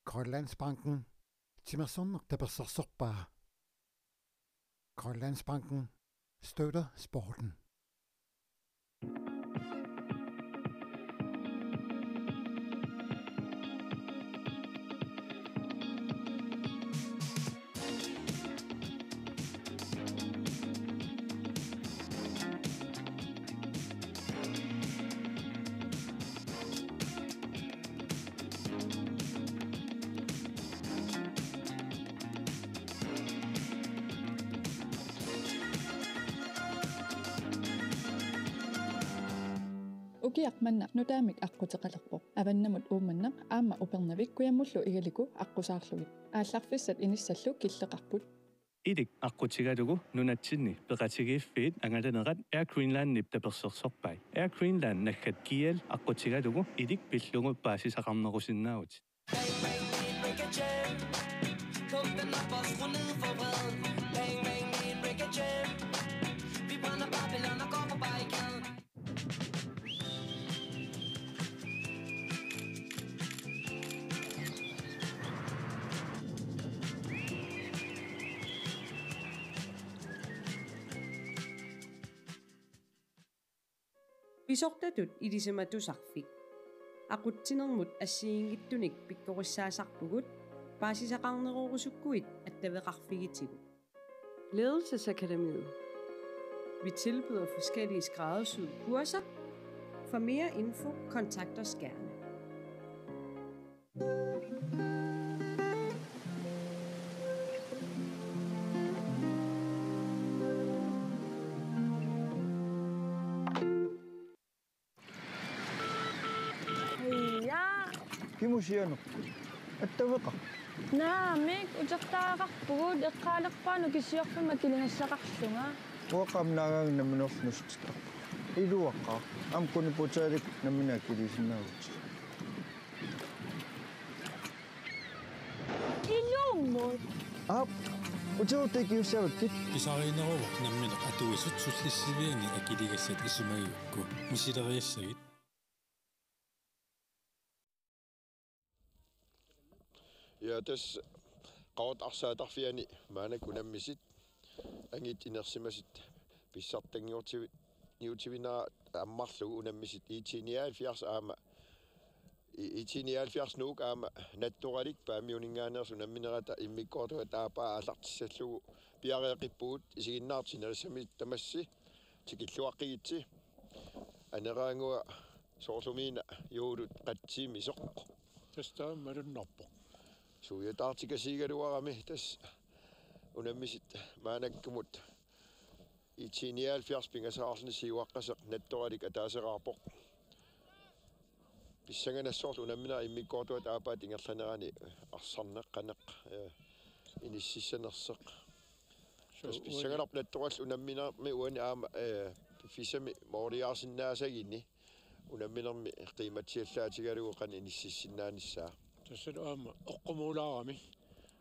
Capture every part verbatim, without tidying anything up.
Grønlandsbanken, timersorneq tapersersorpaa. Grønlandsbanken støtter sporten. Ukiaq manna nutaamik aqquteqalerpoq. Avannamut Uummannaq aamma Upernavik kujammullu Igaliku aqqusaarlugit. Aallarfissat inissallu killeqarput. Ilik aqqutigalugu nunatsinni peqatigiiffiit angalanerat Air Greenlandip tapersersorpai. Air Greenland naggat G L aqqutigalugu ilik pillugu paasisaqarnerusinnaavutit. Bang, bang, min Rick og Jam. Pumpen op og skru ned for vreden. Bang, bang, min Rick og Jam. Vi brænder Babylon og går på barrikaden. Pisortatut ilisimatusarfik. Aqutsinermut assigiinngitsunik pikkorissaasarpugut, paasisaqarnerorusukkuit attaveqarfigitigut. Ledelsesakademiet. Vi tilbyder forskellige skræddersyede kurser. For mere info, kontakt os gerne. Ja. Kimusianerput? Attaveqarpit? Naamik, utertagaqarpugut, eqqaalerpaaq nukisiorfimma akiligassaqarlunga. Uanga aamma naagaanga nammineerlunga nuussutittarpunga. Iluaqaaq, aamma quniputaalik nammineq akiliisinnaavutit. Ilummut. Aap, utertagaqarussavat. Pisariinneruvoq nammineq atuisut sullissivianni akiligassat isumagigukku. Misileriassagit. Ja, tassa Qaqortup arsaatarfiani maannakkut unammisut angittut inersimasut pissartanngortivi-, -nngortivinera ammarlugu unammisut IT nioghalvfjerds aamma, I-, IT nioghalvfjerds Nuuk aamma Nattoralik Paamiuninngaanneersoq unamminerata immikkoortuata aappaa aallartissallugu piareeqqippugut, isiginnaartut sinerissami tamassi tikilluaqqigitsi. Aneraangua soorlumiina juulut qatsiimisoq. Tassa taama malunnarpoq. Suujataartikasiigaluarami tassa unammisut maannakkumut IT nioghalvfjerds pingasoriarluni siuaqqasoq Nattoralik ataaseraarpoq. Pissanganassaaq soorlu unammineq immikkoortuata aappaata ingerlanerani arsarneq qanoq, eh, inississanersoq. Suu, tassa uani pissanganarpoq Nattoralik unamminermi uani aamma, eh, piffissami mooliaarsinnaasaguni unamminermi qiimatsiallaatigalugu qanoq inississinnaanissaa. Tassalu aamma oqqumoolaarami.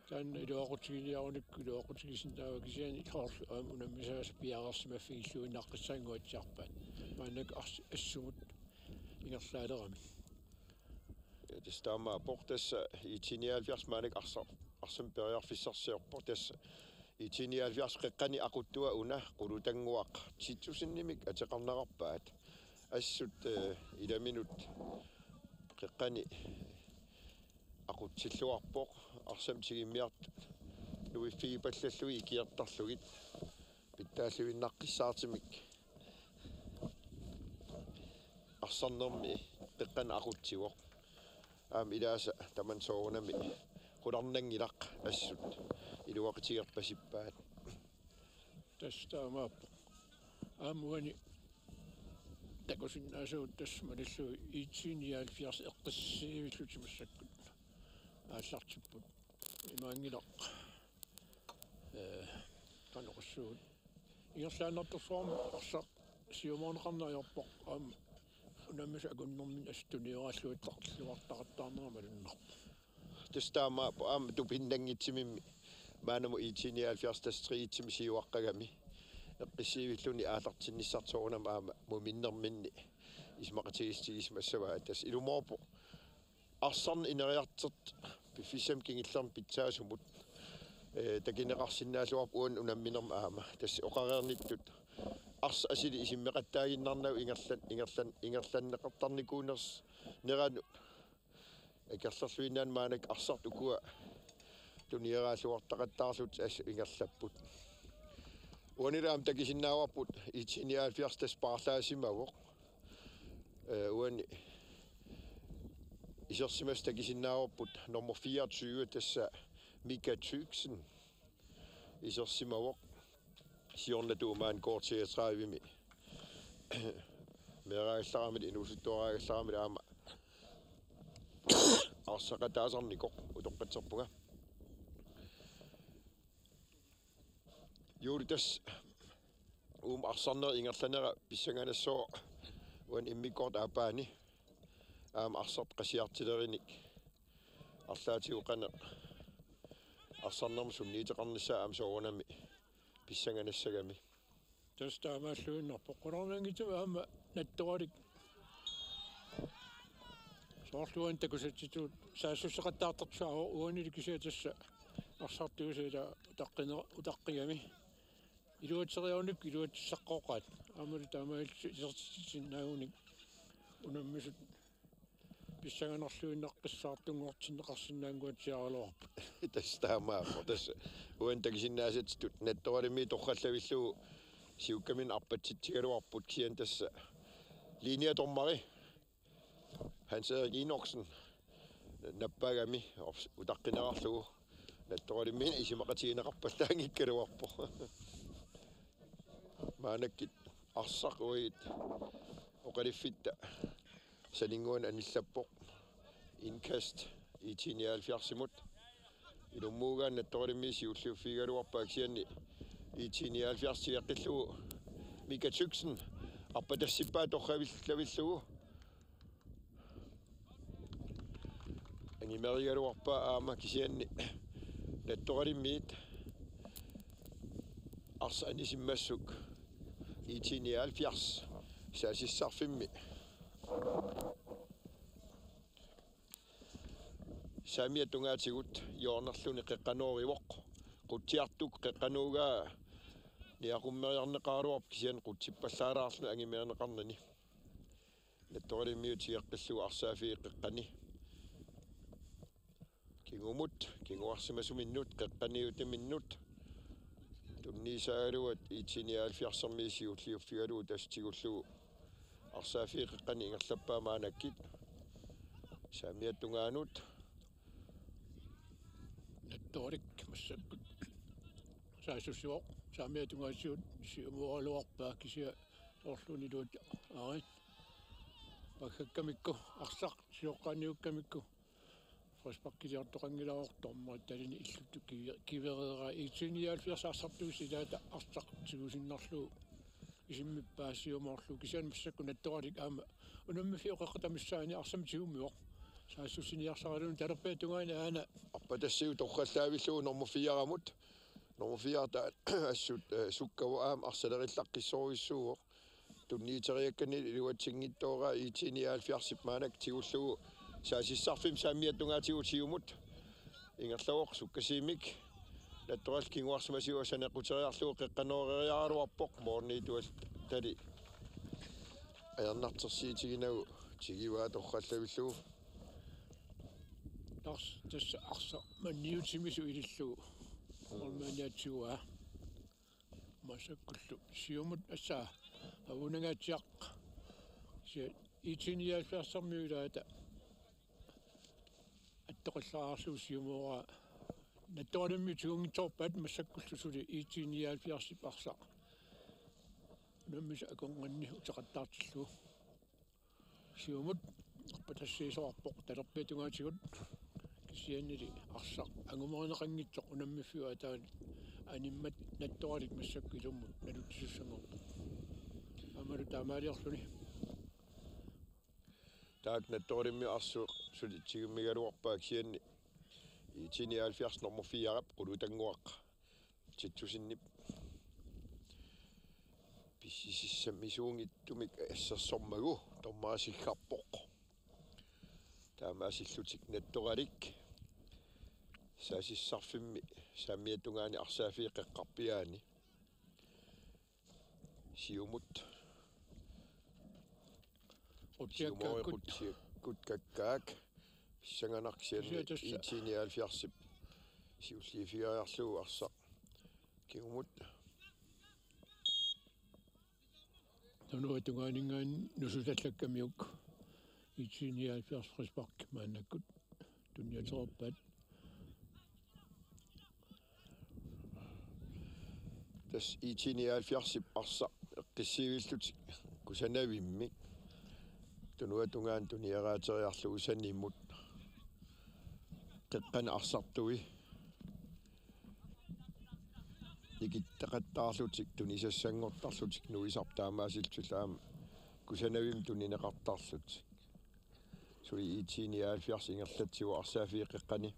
Taanna iluaqutigiliarunikku iluaqutigisinnaavara kisianni soorlu aamma unammisaasa piareersimaffigilluinnaqqissaannguatsiarpaat. Maannakkut ars-, assumut ingerlaaleramik. Ja, tassa taamaappoq, tassa IT nioghalvfjerds maannakkut arsar-, arsamik periarfissarsiorpoq, tassa IT nioghalvfjerds qeqqani aquttua una qulutannguaq ti tusindimik ateqarnerarpaat. Assut, eh, ilaminut qeqqani aqutsilluarpoq, arsamik tigummiartut nuiffigipallallugit ikiortarlugit pitsaalluinnaqqissaartumik arsarnermi qeqqani aqutsivoq. Aamma ilaasa tamanna soorunami qularnanngilaq, assut iluaqutigerpasippaat. Tassa taamaappoq. Aamma uani takusinnaasagut tassa malillugu IT nioghalvfjerds eqqissivillutik massakkut aallartipput. Imaanngilaq, eh, qanoq oqassuunga. Ingerlaannartorsuarmik arsaq siumoorneqarneq ajorpoq, aamma unammisut akunnerminni assut tunioraalluartarluartaqattaarnera malunnarpoq. Tassa taamaappoq, aamma tupinnanngitsumimmi maannamut IT nioghalvfjerds tassa tre et-imi siuaqqagami eqqissivilluni aallartinnissartik soorunami aamma muminnerminni isumaqatigiissutigisimassavaat, tassa ilumoorpoq arsarneq ineriartortoq Piffissami kingullermi pitsaasumut, eh, takuneqarsinnaalluarpoq uani unamminermi aamma. Tassa oqareernittut arsaq asuli isimmeqattaaginnarnagu ingerlan-, ingerlan-, ingerlanneqartarnikuunersoq neranut. Akerlerluinnaani maannakkut arsartut ukua tunioraalluartaqattaarlutik assut ingerlapput. Uanilu aamma takusinnaavarput I T nioghalvfjerds tassa paarlaasimavoq. Eh, uani isersimasoq takusinnaavarput nummer fireogtyve, tassa Mika Tyksen isersimavoq. Siornatigut maani K treogtredivemi meeraagallaramali inuusuttuaraagallaramali aamma arsaqataasarnikoq utoqqatserpunga. Juuli, tassa uuma arsarnerup ingerlanera pissanganassaaq uani immikkoortup aappaani. Aamma arsartut qasiartilerinik arlaatigut qanoq arsarnermut sunniuteqarnissaa aamma soorunami pissanganassagami. Tassa taamaalluinnarpoq. Qularnanngitsumik aamma Nattoralik soorlu uani takusassitut saassusseqattaartartussaq uanili kisianni tassa arsartuusa ila utaqqine-, utaqqigami. Iluatseriarunikkut iluatsissaqqooqaat. Aammalu taamaalillutik isertitsinnaagunik unammisut pissanganarluinnaqqissaartunnguatsiaraluarput. Tassa taamaappoq. Tassa uani takusinnaasatsitut Nattoralimi torrallavillugu siukkaminnik arpatsitsigaluarput, kisianni tassa linjedommeri Hans Erik Enoksen nappaagami ors-, utaqqinerarlugu Nattoralimi isumaqatigineqarpallaanngikkaluarpoq. Maannakkut arsaq uagut oqaluffitta saninnguanik anillappoq. Indkast I T nioghalvfjerdsimut. Inummut ugaanni Nattoralimi siulliuffigigaluarpaa, kisianni I T nioghalvfjerds tigeqqillugu Mika Tyksen arpatassippaa torrallavillugu. Angumerigaluarpaa aamma, kisianni Nattoralimiit arsaq anisimmassuk I T nioghalvfjerds saassussarfimmi saamiata tungaatigut hjørnerluni qeqqanoorivoq. Qutsiartukkut qeqqanooraa niaqummeriarneqaraluarpoq, kisianni qutsippallaalaarluni angumerineqarnani. Nattoralimiut tigeqqillugu arsaaffiup qeqqani kingumut, kinguarsimasuminnut, qeqqaniutiminnut tunniussaagaluat I T nioghalvfjerdsermiut siulliuffigalugu, tassa tigullugu arsaaffiup qeqqani ingerlappaa maannakkut. Saamiata tungaanut Nattoralik massakkut saassussivoq. Saamiata tungaatigut siumooraluarpaa, kisianni soorluuna iluat, aarit, paggakkamikku, arsaq sioqqaaniukkamikku frisparkiliortoqanngilaartoq, dommerit talinni illuttut kivi-, kivereeraa. I T nioghalvfjerds arsartuusa ilaata arsaq tigusinnarlugu isimmippaa siumoorlugu, kisianni massakkut Nattoralik aamma unammiffik oqeqqata missaani arsamik tigummivoq. Saassussiniarsaraluunniit talerpiata tungaani aana arpatassiup torrallaavillugu nummer fireamut. Nummer fire taanna assut, eh, sukkavoq, aamma arsalerillaqqissorujussuuvoq. Tunniuteriakkani iluatsinngitsoorpaa I T nioghalvfjerdsip maannakkut tigullugu saassussarfimmi saamiata tungaatigut siumut ingerlavoq sukkasuumik. Nattoralik kinguarsimasuat saneqquteriarlugu qeqqanooriaraluarpoq, moorniitualluni ajornartorsiutiginagu tigivaa torrallavillugu. Tars-, tassa arsaq manniutimisoq ilillugu. Ormaaniatsiua. Massakkullu siumut assaa avunangaatsiaq. Sia I T nioghalvfjerdsermiut ilaata attoqallaarlugu siumooraa. Nattoralimiut tigunnginnerpaat, massakkullu suli I T nioghalvfjerdsip arsaq unammisut akornanni uteqattaartillugu. Siumut arpatassiisoqarpoq talerpiata tungaatigut. Kisiannili arsaq angumerineqanngitsoq unammiffik ataanut animmat Nattoralik massakkut ilummut nalutsisussanngorpoq. Aammalu taamaaliorluni. Taakku Nattoralimiut arsaq suli tigummigaluarpaa, kisianni I T nioghalvfjerds nummer firep Qulutannguaq Titusenip pissusissamisuunngitsumik assersormagu dommerisarpoq. Taamaasillutik Nattoralik Saasissarfimmi saamiata tungaani arsaaffiit qeqqarpiaani. Siumut. Qutsiakkaakkut. Siumut qutsiakkut kakkaak. Pissanganaq kisianni. Kisianni tassa I T nioghalvfjerdsip siulliuffigeriarlugu arsaq kingumut. Tunuata tungaaninngaanniit nususallakkamiuk I T nioghalvfjerds frispark maannakkut tunniutereerpaat. Tassa I T nioghalvfjerdsip arsaq eqqissivillutik kusanavimmik. Tunuata tungaanut tunioraateriarlugu sanimut. Qeqqani arsartui nikittaqattaarlutik tunisassanngortarlutik nuisarput taamaasillutik aamma kusanavimmi tunineqartarlutik. Suli I T nioghalvfjerds ingerlatsivoq arsaaffiit qeqqani.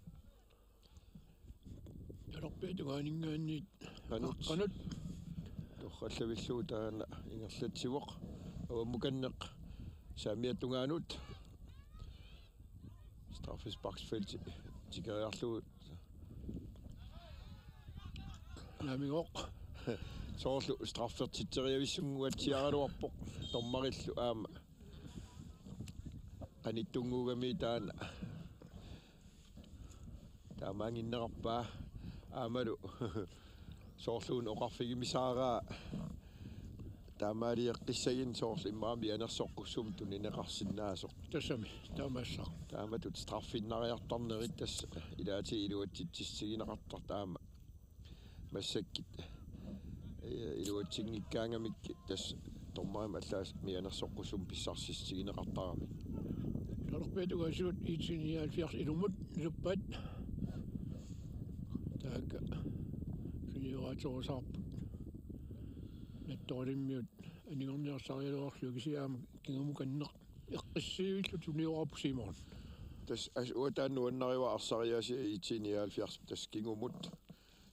Talerpiata tungaaninngaanniit qanut. Qanut. Torrallavillugu taanna ingerlatsivoq. Avammukanneq saamiata tungaanut. Straffesparksfelti tikeriarlugu. Naamigooq. Soorlu straffertitseriavissunnguatsiaraluarpoq. Dommerillu aamma. Qanittunnguugami taanna. Taamaannginnerarpaa aammalu soorluuna oqarfigimisaaraa taamaaliaqqissaginnarpoq soorlu immaqa mianersoqqussummik tunineqarsinnaasoq. Tassami, taamaassaaq. Taamatut straffinnariartarnerit tassa ilaatigut iluatsitsissutigineqartartut aamma. Massakkut, eh, iluatsinngikkaangamik tassa dommerimut allaat mianersoqqussummik pissarsissutigineqartaramik. Talerpiata tungaasigut I T nioghalvfjerds ilummut niluppaat. Taakku sunioraatsorusaarput. Nattoralimmiut anigorniarsarigaluarlugit kisianni aamma kingumukanneq eqqissivillutik tunioraarput Simon. Tassa as-, uanga taanna nuannarivara arsariaasia I T nioghalvfjerds tassa kingumut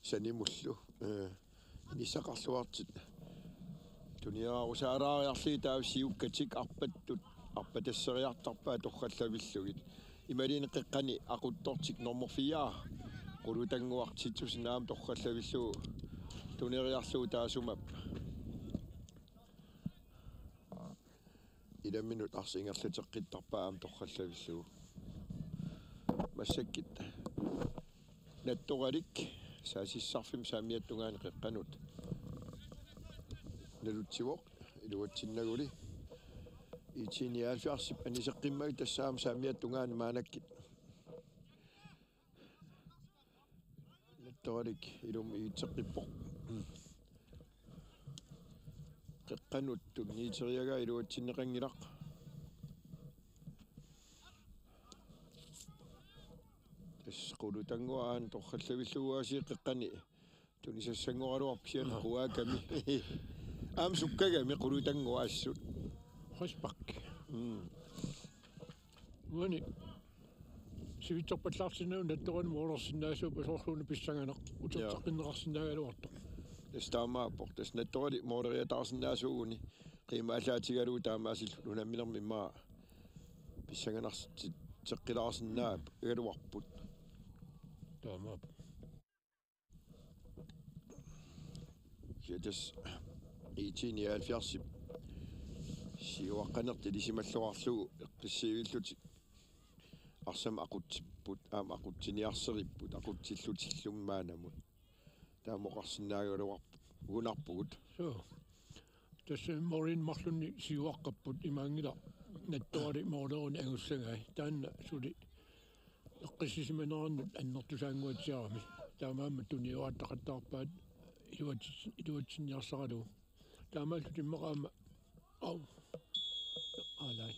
sanimullu. Eh, inissaqarluartut. Tunioraarusaalaariarlugit taava siukkatik arpattut, arpatasseriartarpaat torrallavillugit. Imaluunniit qeqqani aquttortik nummer fire. Qulutannguaq Titussen aamma torrallavillugu tuneriarlugu taassuma. Ilaminut arsaq ingerlateqqittarpaa aamma torrallavillugu. Massakkut Nattoralik saasissarfimmi saamiata tungaani qeqqanut nalutsivoq iluatsinnaguli. I T nioghalvfjerdsip aniseqqimmagit tassa aamma saamiata tungaani maannakkut. Nattoralik ilummut igitseqqippoq. Qeqqanut tunniuteriaraa iluatsinneqanngilaq. Tassa Qulutannguaq aamma torrallavillugu aasiit qeqqani tunisassanngoraluarpoq kisianni quaakami. Aamma sukkagami Qulutannguaq assut. Frispark. Mm. Uani sivitsorpallaarsinnaavoq Nattorani moolersinnaasuuvoq soorluuna pissanganaq uterteqqinneqarsinnaagaluartoq. Tassa taamaappoq. Tassa Nattorali mooleriataarsinnaasuuguni qiimaallaatigalugu taamaasillutik unamminermi immaqa pissanganarteqqilaarsinnaagaluarput. Taamaappoq. Ja tassa I T nioghalvfjerdsip siuaqqanertut ilisimalluarlugu eqqissivillutik arsamik aqutsipput, aamma aqutsiniarsaripput, aqutsillutillu maannamut. Taama oqarsinnaagaluarpugunarpugut. Suu. Tassa moolin marlunnik siuaqqapput imaanngilaq Nattorali mooleruni angussagai. Taanna suli eqqissisimanerannut annertusaannguatsiarami. Taamaammat tunioraattaqattaarpaat iluatsi-, iluatsinniarsaralugu. Taamaallutik immaqa aamma. Au. Alai.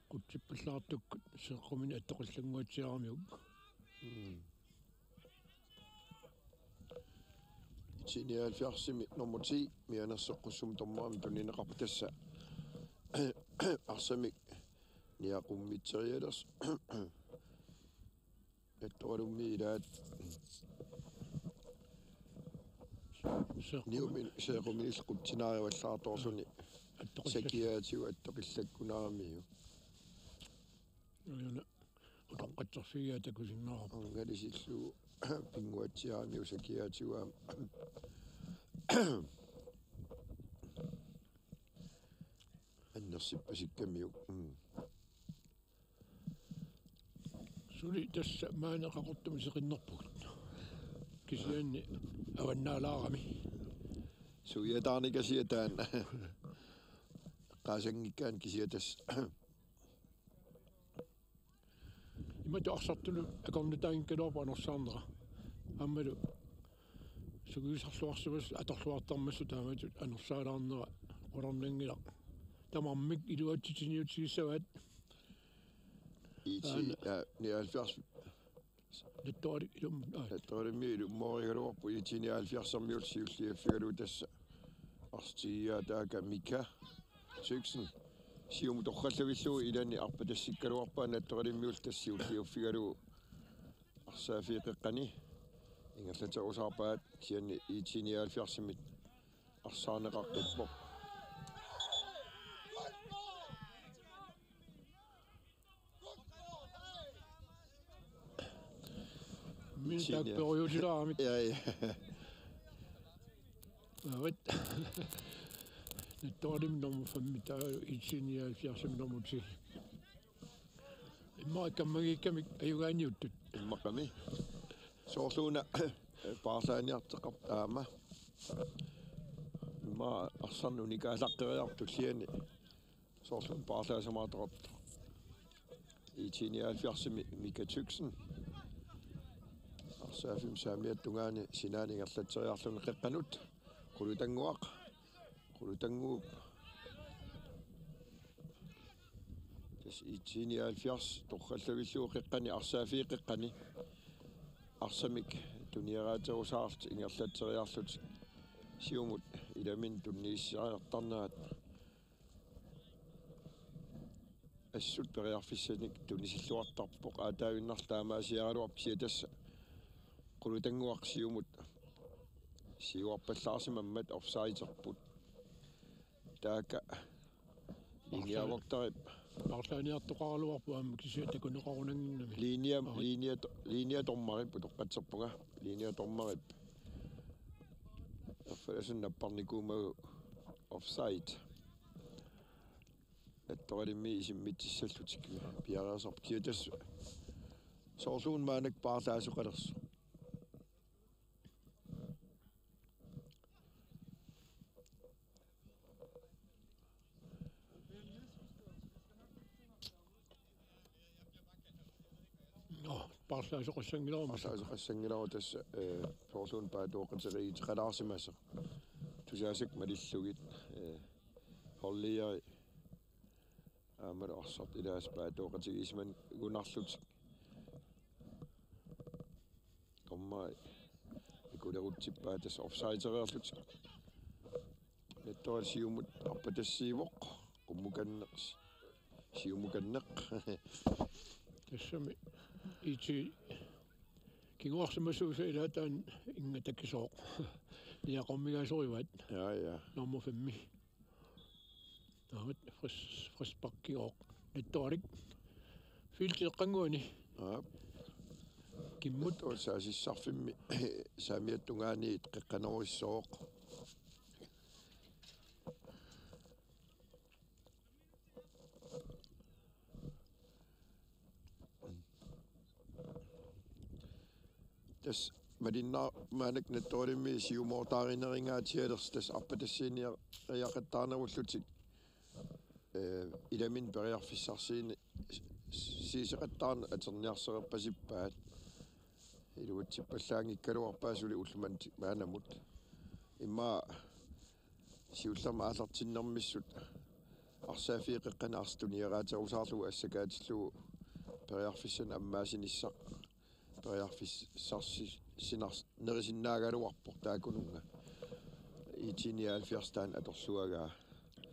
Qutsippallaartukkut seeqquminik attoqillannguatsiaramiuk. Mm. I T nioghalvfjerdsimi nummer ti mianersoqqussummik dommerimik tunineqarpoq tassa. Arsamik niaqummiterialers. Nattoralummi ilaat. Seeqqumin-, niumin seeqquminillu qutsinaarivallaartorsuni. Attoqillas-. Sakiaatigut attoqillakkunaramiuk. Ajuna. Utoq-, toqqatserfigigaa takusinnaavarput. Angalisillu pinnguatsiaami usakiaatigu aamma annersippasikkamiuk. Mm. Suli tassa maani Qaqortumi seqinnerpugut. Kisianni avannaalaarami. Suiataarnikasiat taanna. Qaasanngikkaanni kisiat tassa. Imatut arsartunut akornutaanngikkaluarpoq anersaarnera. Aammalu sukuisarluarsimasut atorluartarmassuk taamatut anersaalaarnera qularnanngilaq. Tamarmik iluatsitsiniutigissavaat. IT, aana. Ja, nioghalvfjerds. Nattoralik ilum-, aa. Nattoralimi ilummoorigaluarpoq IT nioghalvfjerdsimiut siulliuffigalugu tassa. Arsaq tigigaa taakku Mika Tyksen. Siumut torrallavillugu ilani arpatassikkaluarpaa Nattoralimiut tassa siulliuffigalugu. Arsaaffiit qeqqani ingerlaterusaarpaat kisianni IT nioghalvfjerdsimit arsaarneqaqqippoq. Min Kisianni. Taakku perujuutilaarmik. Ja, ja. Aarit. Nattoralimi nummer fem, taava IT nioghalvfjerdsimi nummer ti. Immaqa kammagiikkamik ajugaaniuttut. Immaqami. Soorluuna paarlaaniarteqarpoq taama. Immaqa arsarneq unikaallaqqeriartoq tulliani. Soorlu paarlaasamaartoqartoq. IT nioghalvfjerdsimi Mika Tyksen. Arsaaffimmi saamiata tungaani sinaani ingerlatseriarluni qeqqanut. Qulutannguaq. Qulutannguup. Tassa IT nioghalvfjerds torrallavillugu qeqqani arsaaffiit qeqqani. Arsamik tunioraaterusaarlutik ingerlatseriarlutik. Siumut ilaminni tunniussisariartarnerat. Assut periarfissanik tunisilluartarpoq aataavinnarlu taamaasiaraluarpoq kisianni tassa Qulutannguaq siumut siuarpallaarsimammat offsiderput. Taakku linjevogterip. Paarlaaniartoqaraluarpoq aamma kisianni takuneqarunannginnami. Linje, Aa. Linje, linjedommerip utoqqatserpunga. Linjedommerip. Affalasun napparnikuummagu offside. Nattoralimi isimmitsissallutik piareersarput kisianni tassa soorluuna maannakkut paarlaasoqalersoq. Nå, paarlaasoqassanngilagut. Paarlaasoqassanngilagut tassa, eh, soorluuna paatooqateqalersimasoq. Tusaasakka malillugit, eh, holdieri aammalu arsartut ilaasa paatooqatigiissimagunarlutik. Dommeri ikulerutsippaa tassa offsidereerlutik. Nattoralik siumut arpatassiivoq. Qummukanneq. Siumukanneq. Tassami IT kinguarsimasuusoq ilaat taanna ingatakisooq. Niaqormigaasorivaat. Ja, ja. Nummer femmi. Taava fris-, frisparkigooq. Nattoralik. Feltip eqqannguani. Aap. Kimmut. Nattoralik saasissarfimmi saamiata tungaaniit qeqqanoorissooq. Tassa malinnaavoq maannakkut Nattoralimi siumoortaarinerinngaatsialersoq tassa arpatassiiniariaqattaarnerullutik, eh, ilaminni periarfissarsiini-, siuseqattaarneq atorniarsareerpasippaat. Iluatsippallaanngikkaluarpaat suli ullumimut maannamut. Immaqa siullermik aallartinnermissut arsaaffiit qeqqani arsaq tunioraaterusaarlugu assakaatillugu periarfissanik ammaasinissaq periarfissarsi-, sinars-, nerisinnaagaluarpoq taakkununnga. IT nioghalvfjerds taanna atorluagaa.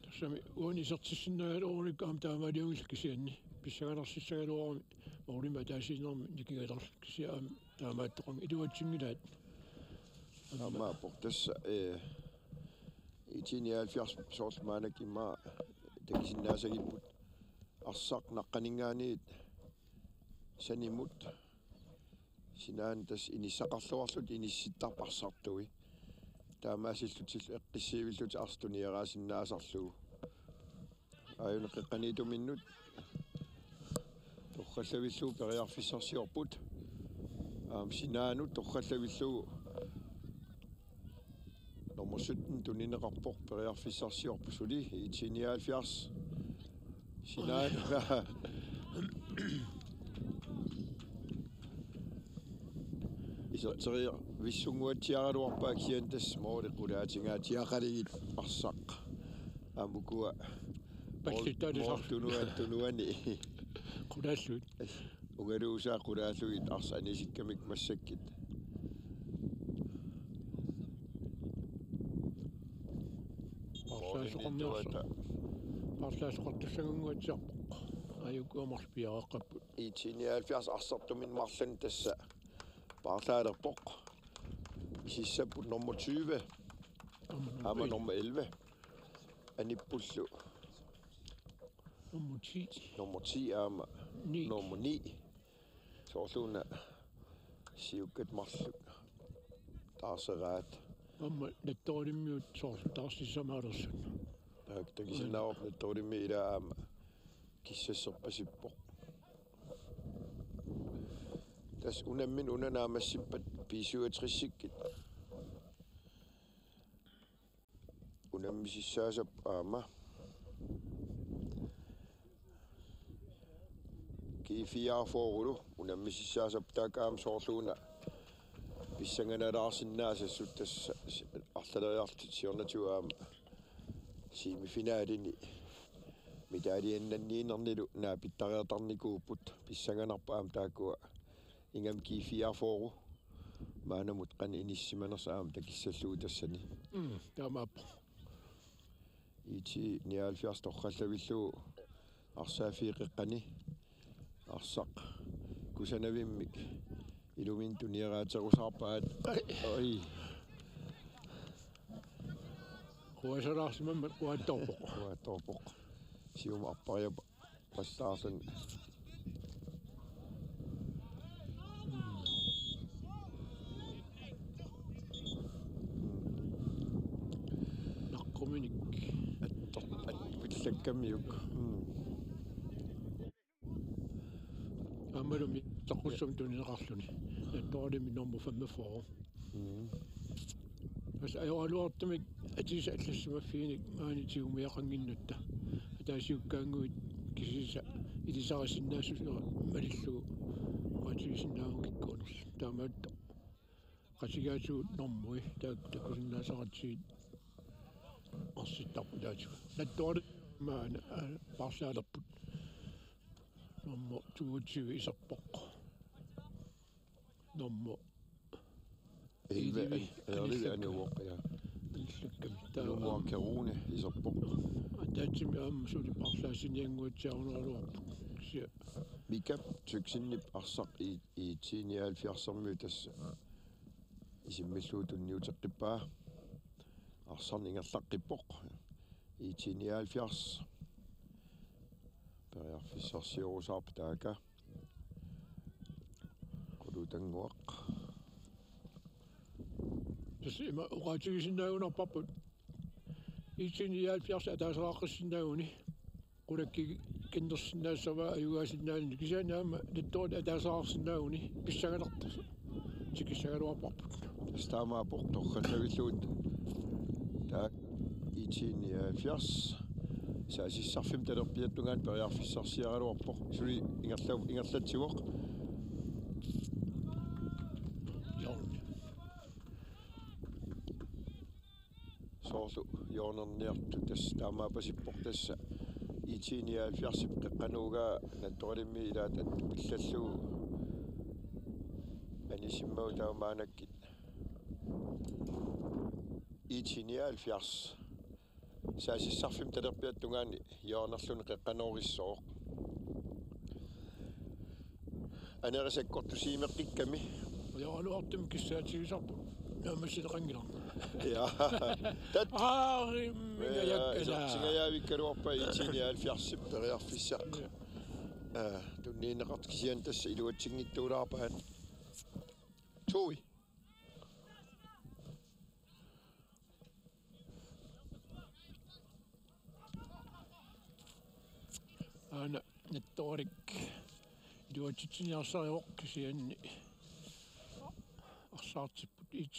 Tassami uani isertissinnaagaluarunikku aamma taamaaliunngillat kisianni. Pissangalersissagaluarami ullumi ataasiinnarmi nikingalerlutik kisianni aamma taamaattoqanngilaq iluatsinngilaat. Aamma aappoq tassa, eh, IT nioghalvfjerds soorlu maannakkut immaqa takusinnaasagipput arsaq naqqaninngaanniit sanimut. Sinaanut tassa inissaqarluarlutik inissittarput arsartui. Taamaasillutillu eqqissivillutik arsaq tunioraasinnaasarlugu. Aajuna qeqqaniittuminnut torrallavillugu periarfissarsiorput. Aamma sinaanut torrallavillugu nummer sytten tunineqarpoq, periarfissarsiorpoq suli, I T nioghalvfjerds. Sinaanut iserteriarvissunnguatsiaraluarpaa kisianni tassa mooli qulaatingaatsiaqalugit arsaq. Aamma ukua Pallitaalu mool-, mool-, saarlu. Tunua-, tunuani. Qulaallugit. Ungaluusaa qulaallugit arsaq anisikkamik massakkut. Paarlaasoqarniarsa-, paarlaasoqartussanngannguatsiarpoq. Aajukua marluk piareeqqapput. I T nioghalvfjerds arsartuminnut marlunnik tassa paarlaalerpoq. Misissapput nummer tyve. Aamma nummer elleve. Anippullu. Nummer ti. Nummer ti aamma. Ni. Nummer ni. Soorluuna siukkat marluk taarseraat. Aamma Nattoralimiut soorlu taarsissamaalersunga. Taak-, takusinnaavarput Nattoralimmi ilaa aamma kissasserpasippoq. Tassa unammineq una naammassippat B syvogtresikkut. Unammisissaassapput aamma. G fireogfyrrelu unammisissaassapput taakku aamma soorluuna pissanganalaarsinnaasassat tassa arlaleriarlutik siornatigut aamma semifinalini medaljeinnanniinernilu naapittariartarnikuupput, pissanganarpoq aamma taakkua. Ingammik G fireogfyrre maannamut qanoq inissisimanersoq aamma takissallugu tassani. Mm, taamaappoq. I T nioghalvfjerds torrallavillugu arsaaffiup qeqqani arsaq kusanavimmik iluminni tunioraaterusaarpaat. Ai. Oi. Quasalaarsimammat quaattoorpoq. Quaattoorpoq. Siumut arpariap- Pastaarluni. Naqquminik. Attor-, at-, pillakkamiuk. Mm. Aammalumi taqqussummik tunineqarluni. Nattoralimi nummer femogfyrre. Mm. Tassa ajoraluartumik atisaat allassimaffiinik maani tigumiaqannginnatta. Ataasiakkaannguit kisiisa ilisarisinnaassuseq malillugu oqaatigisinnaagakku kikkuunerlu. Taamaattoq qatigaatigut normui taak-, takusinnaasaqatigit arsittarput taatigut. Nattorali maani, aa, paarlaalerput. Nummer toogtyve iserpoq. Nummer elleve, elleve, elleve anisikka. Anivoq, ja. Anisikka. Nummer Kerune iserpoq. Ataatsimik aamma suli paarlaassiniannguatsiarunerugaluarpoq. Kisianni Mika Tøxenip arsaq i, IT nioghalvfjerdsermiut tassa isimmillugu tunniuteqqippaa. Arsarneq ingerlaqqippoq. IT nioghalvfjerds. Periarfissarsiorusaarpoq taaka. Qulutannguaq. Tassa ima oqaatigisinnaagunarparput. IT nioghalvfjerds ataaseqaqqissinnaaguni. Qulakkiiginnarsinnaassavaa ajugaasinnaanani kisianni aamma Nattorali ataaseqarsinnaaguni pissanganartoq. Tikissagaluarparput. Tassa taamaappoq torrallavillugu. Taak IT nioghalvfjerds. Saassussarfimmi talerpiata tungaanut periarfissarsiaraluarpoq. Suli ingerla-, ingerlatsivoq. Hjørne. Soorlu hjørnerniartut tassa taamaapasippoq tassa IT nioghalvfjerdsip qeqqanut uunga Nattoralimi ilaat pillallugu anisimmagu taava maannakkut IT nioghalvfjerds. Saassussarfimmi talerpiata tungaanut hjørnerluni qeqqanoorissooq. Anerisakkortusiimeqqikkami. Ajoraluartumik kissaatigisarput. Naammassineqanngilaq. Ja. Tat-. Aarimmingajakkala. Ja, isertingajaavikkaluarpaa IT nioghalvfjerdsip periarfissaq. Ja. Aa, tunniunneqartut kisianni tassa iluatsinngitsuulaarpaat. Toi. Aana Nattoralik iluatsitsiniarsarivoq kisianni arsaartipput. IT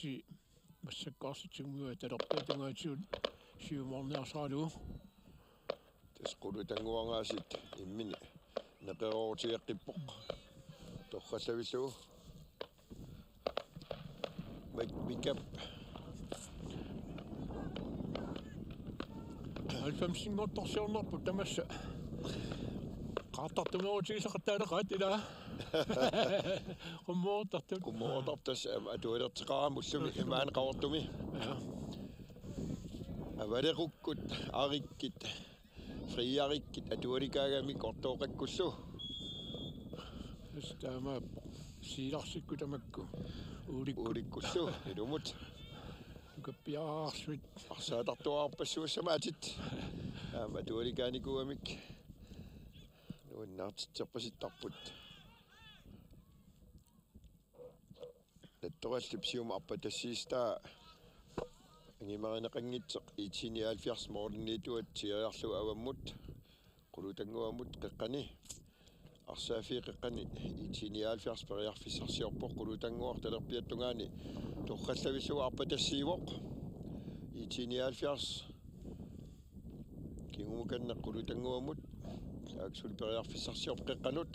massakkorpiaq talerpiata tungaatigut siumoorniarsaralugu. Tassa Qulutannguaq aasiit imminut neqeroorutigeqqippoq. Torrallavillugu. Mik-, Mikap. Halvfemsinngortorsiornerput tamassa. Qaartartumeerutigisaqattaaleqaat ilaa. Qummoortartut. Qummoortartut tassa, am, atualerteqarami ullumi. Ullumi. Imaanneqartumi. Ja. Avalequkkut, arikkit, friarikkit, atualikaagamik ortooqakkullu. Tassa taamaappoq. Siilarsikkut tamakku. Uulikkut. Uulikkullu, ilumut. Nukappiarsuit. Arsaattartuarpassuussamaatit. Aamma atualikaanikuugamik. Nuannaartitserpasittarput. Nattorallip siumut arpatassiissutaa angumerineqanngitsoq IT nioghalvfjerds målinnittuat tigoriarlugu avammut Qulutannguamut qeqqani. Arsaaffiup qeqqani IT nioghalvfjerds periarfissarsiorpoq, Qulutannguaq talerpiata tungaani torrallavillugu arpatassiivoq. IT nioghalvfjerds kingumukanneq Qulutannguamut, taakku suli periarfissarsiorpoq qeqqanut.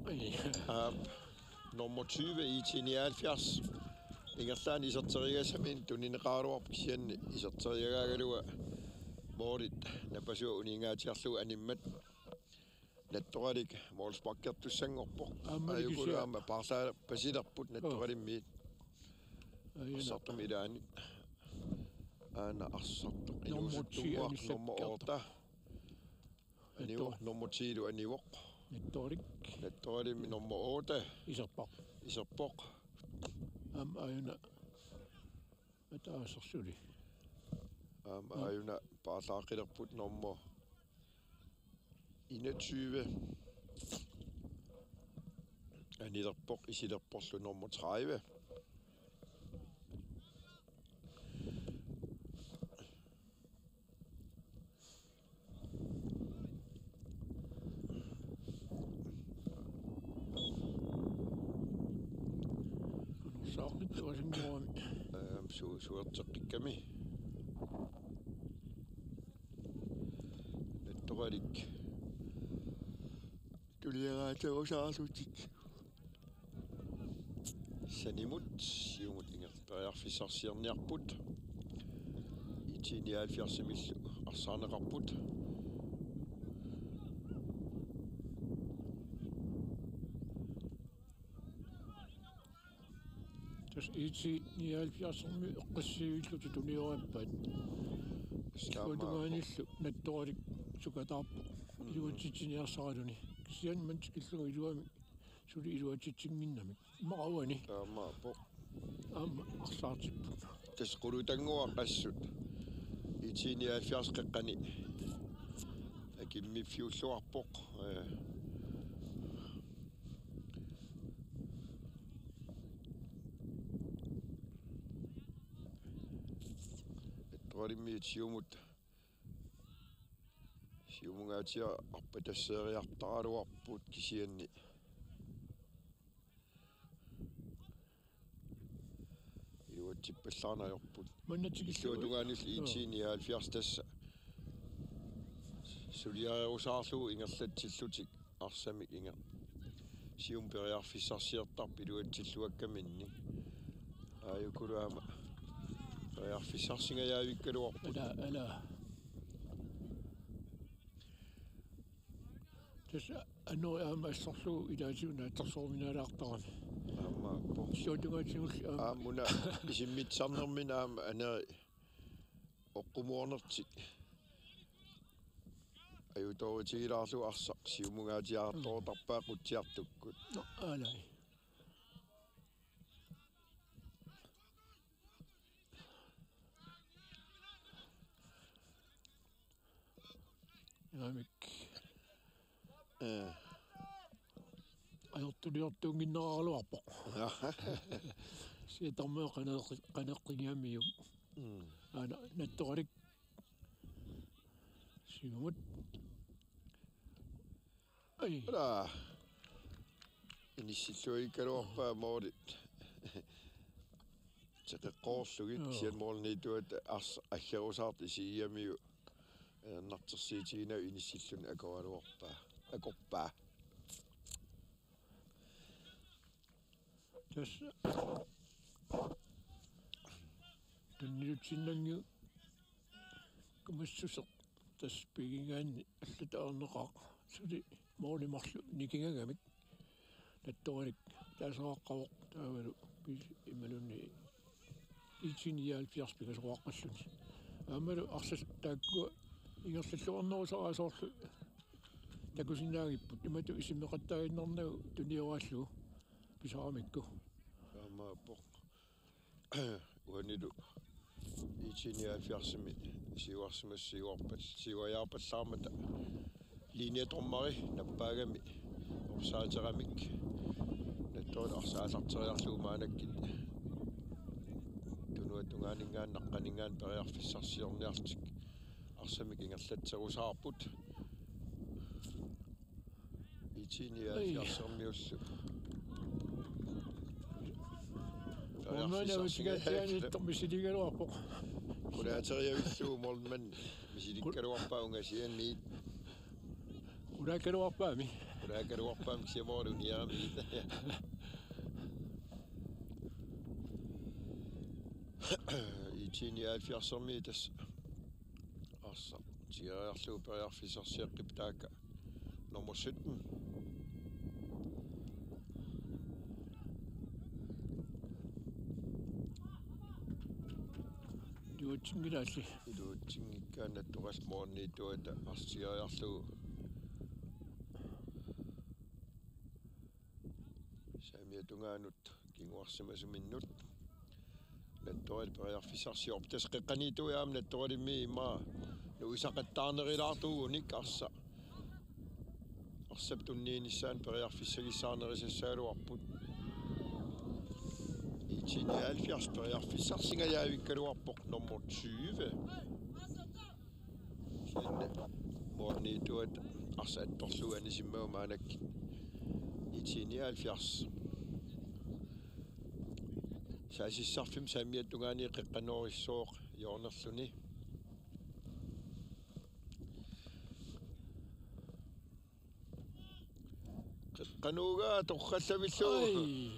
Ai. Aap, nummer tyve IT nioghalvfjerds. Ingerlaannaq iserteriagassaminnik tunineqaraluarpoq kisianni iserteriagaagaluaq målit napasua uninngaatiarlugu animmat. Nattoralik målsparkertussanngorpoq. Aamma aajukulu kisianni aamma paarlaapasilerput. Joo. Nattoralimmiit. Aajuna. Arsartumik ilaanni. Aana arsartoq. Nummer ti Inuusuttunnguaq nummer anisakkiartoq. Otte. Anivoq, Natto-, nummer ti-lu anivoq. Nattoralik. Nattoralimmi nummer otte. Iserpoq. Iserpoq. Aamma aajuna. Ataaseq suli. Aamma aajuna paarlaaqqilerput nummer enogtyve. Anilerpoq, isilerporlu nummer tredive. Saaqit tuasinngorami. Aam, su-, suerteqqikkami. Nattoralik. Tuliaraatarusaarlutik. Sanimut, siumut ingerlaqqissaarniarput periarfissarsiorniarput. IT nioghalvfjerdsimillu arsaarneqarput. Tassa IT nioghalvfjerdsimut eqqissillugit tuniorarpaat. Taamaappoq. Illuatungaanillu Nattoralik sukataarpoq. Mm. Iluatsitsiniarsaraluni. Kisianni manna tikillugu iluamik suli iluatsitsinnginnamik. Immaqa uani. Taamaappoq. Aamma arsaartipput. Tassa Qulutannguaq assut IT nioghalvfjerds qeqqani akimmiffiulluarpoq. Ee. Nattoralimmiit siumut. Siumungaatsiaq arpatasseeriartaraluarput kisianni. Iluatsippallaarneq ajorput. Manna tikillugu. Illuatungaanillu IT nioghalvfjerds tassa. Suliarerusaarlugu ingerlatsillutik arsamik inger-. Siumut periarfissarsiortarput iluatsilluakkaminnik. Aajukulu aamma periarfissarsingajavikkaluarput. Ala, ala. Tassa anori aamma assorlugu ilaatigut naatsorsorminaalaartarami. Aamma po. Illuatungaatigulli aamma. Aamma una isimmitsisarnermini aamma anori oqqumoornertik. Ajutoorutigilaarlugu arsaq siumungaatsiartoortarpaa qutsiartukkut. Nå, alai. Naamik. Eh. Ajortuliortuunnginneraluarpoq. Siatarmioq qaneqqi-, qaneqqigamiuk. Mm. Aana Nattoralik. Siumut. Ai. Ala. Inissilluagigaluarpaa moolit. Teqeqqoorlugit. Joo. Kisianni moorniittuat arsaq aggerusaartoq isigigamiuk. Ajornartorsiutiginagit inissilluni akoraluarpaa. Akorpaa. Tassa tunniutsinnanngilaq kumassuseq tassa pigigaanni allatut ajornaqaaq suli moorneq marluk nikingagamik. Nattoralik taaseraqqavoq taavalu pis imaluunniit I T nioghalvfjerds pingasoqaqqalluni. Aammalu arsaq taakkua ingerlalluarnerusaraat soorlu takusinnaagipput imatut isummeqattaaginnarnagu tunioraallugu pisaramikku. Aammaappoq. Uanilu I T nioghalvfjerdsimi siuarsimas siuarpal-, siuariarpallaarmata linjedommeri nappaagami offsideeramik. Nattoralik arsaq aallarteriarlugu maannakkut tunuata tungaaninngaanniit naqqaninngaanniit periarfissarsiorniarlutik arsamik ingerlatserusaarput. I T nioghalvfjerdsimiullu. Uumana usigatsiaanittoq misiligaluarpoq. Qulaateriavillugu moorneq marluk misilikkaluarpaa ungasianniit. Qulaakkaluarpaami. Qulaakkaluarpaami kisianni moorneq uniaramiit. I T nioghalvfjerdsimi tassa arsaq tigoriarlugu periarfissarsiaqqippoq taakku. Nummer sytten. Iluatsinngilaalli. Iluatsinngikkaanni Nattoralik moorniittuata arsaq tigoriarlugu. Saamiata tungaanut kinguarsimasuminnut. Nattoralik periarfissarsiorpoq. Tassa qeqqaniittuujaam Nattoralimmi immaqa nuisaqattaarnerilaartuugunik arsaq. Arsap tunniinissaanut periarfissagissaarnerisassagaluarput. I T nioghalvfjerds periarfissarsingajavikkaluarpoq nummer tyve. Kisianni moorniittuata arsaq attorlugu anisimmagu maannakkut I T nioghalvfjerds. Saasissarfimmi saamiata tungaani qeqqanoorissooq hjørnerluni. Qeqqanooraa torrallavillugu. Ai.